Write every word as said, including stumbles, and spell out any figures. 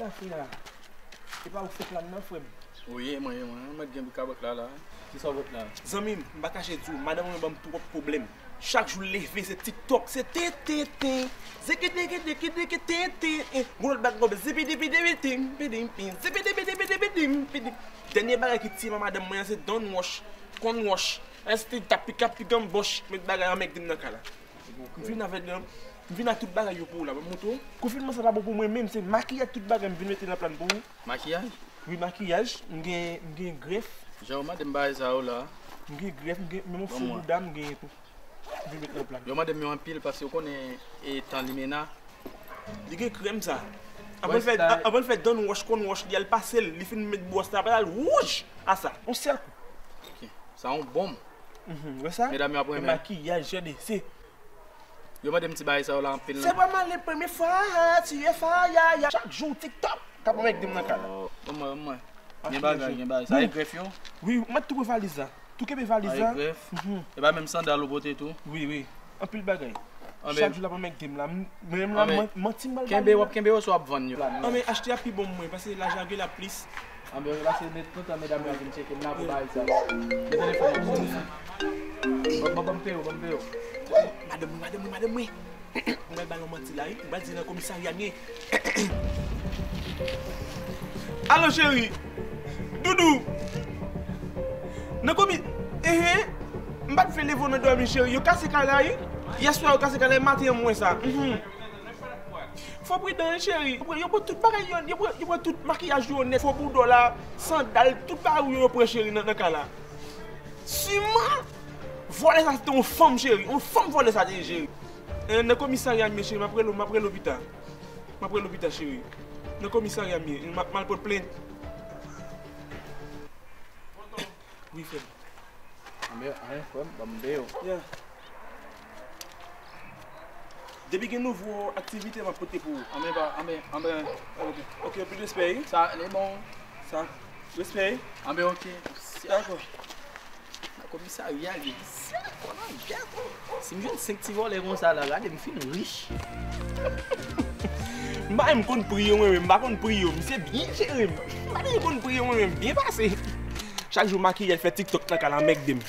Sa fè la. E pa ou fè plan nan, frè m? Wi, e mwen, e mwen. Mwen gen kabòt la, la. Kisa w bòt la? Zanmi m, m pa kache di w, madanm mwen ban m twòp pwoblèm. Chak jou l leve, se TikTok, se ten, ten, ten. Zeke, deke, deke, deke, ten, ten, en. Gon lòt bag, gon zipi, dipi, dipi, tim, pidim, pim. Zipi, dipi, dipi, dipi, dim, pidim. Dènye bagay ki tiye madanm mwen an, se Don Wòch, Kon Wòch. Èske t ap pika, pikan bòch, met bagay an mèk di m nan kay la. M vin avèk, m vin ak tout bagay yo pou ou la, ban m montre w. Konfinman sa pa bon pou mwen menm, se makiyaj tout bagay m vin mete nan plan pou ou. Makiyaj? Wi, makiyaj, m gen, m gen grèf. Jan ou mande m bagay sa yo la. M gen grèf, m gen, menm yon fo bouda m genyen tou. M vin mete nan plan. Yo mande m yo anpil paske yo konnen e tan limena. Li gen krèm sa. Anvan l fè, anvan l fè Don Wòch, Kon Wòch, li al pase l, li fin met bwòs la, apre l al wouj a sa. Yon sèl kou. Ok. Sa yon bonm. Mhm, wè sa? Medam yo ap renmen. Makiyaj, gade, se Yo mande m ti bagay sa yo la anpil, non. Se pa mal le premye fwa, tiye faya, ya. Chak jou TikTok, k ap mèk di m nan kay la. Oh, ban mwen, ban mwen. Gen bagay, gen bagay. Sa e grèf yo? Wi, mwen tou pran valiz la. Tou kenbe valiz la. Sa e grèf. Mhm. E pa menm sandal ou pote tou? Wi, wi. Anpil bagay. Chak jou l ap mèk di m la. Mwen menm la, mwen, manti m pral kenbe, w ap kenbe yo sou w ap vann yo? Anben, achte a pi bon mwen, paske lajan gen la plis. Anben, ok, pase met tout tan medam yo ap vin tcheke m la pou bagay sa. Gen telefòn yo sou li. Ban, ban, ban m peye w, ban m peye w. Madanm mwen, madanm mwen, madanm mwen. Mwen pral ba l yon manti la, wi. Mwen pral di nan komisarya m ye. Alo, cheri. Doudou. Nan komi-, enhen. M pa t vle leve w nan dòmi, cheri. Yo kase kay la, wi. Yèswa, yo kase kay la, e maten an m wè sa. Mhm. Fò pridan, wi, cheri. Yo pran, yo pran tout bagay yo, yo pran, yo pran tout makiyaj yo nèt, fo bouda w la, sandal, tout bagay ou yo, yo pran, cheri, nan, nan kay la. Siman, vòlè sa se te yon fanm, cheri. Yon fanm vòlè sa te ye, cheri. Eh, nan komisarya m ye, cheri, m ap rele w, m ap rele w pita. M ap rele w pita, cheri. Nan komisarya m ye, m ap, m al pote plent. Wi, frè m. Anben, anyen, frè m, ban m peye w. Ya. Depi gen nouvo aktivite, m ap pote pou ou. Anben, pa, anben, anben. Ok, ok, anpil respè, wi. Sa, li bon. Sa, respè, wi. Anben, ok. Dakò. Nan komisarya, li di, "Sa, konnen byen, wi. Si m jwenn senk ti vòlè konsa la, gade, m fin rich." M pa menm konn pri yo, mwen menm, m pa konn pri yo. Misye byen jere m. M pa menm konn pri yo, mwen menm, byen pase. Chak jou makiyaj fè TikTok nan kay la, mèk di m.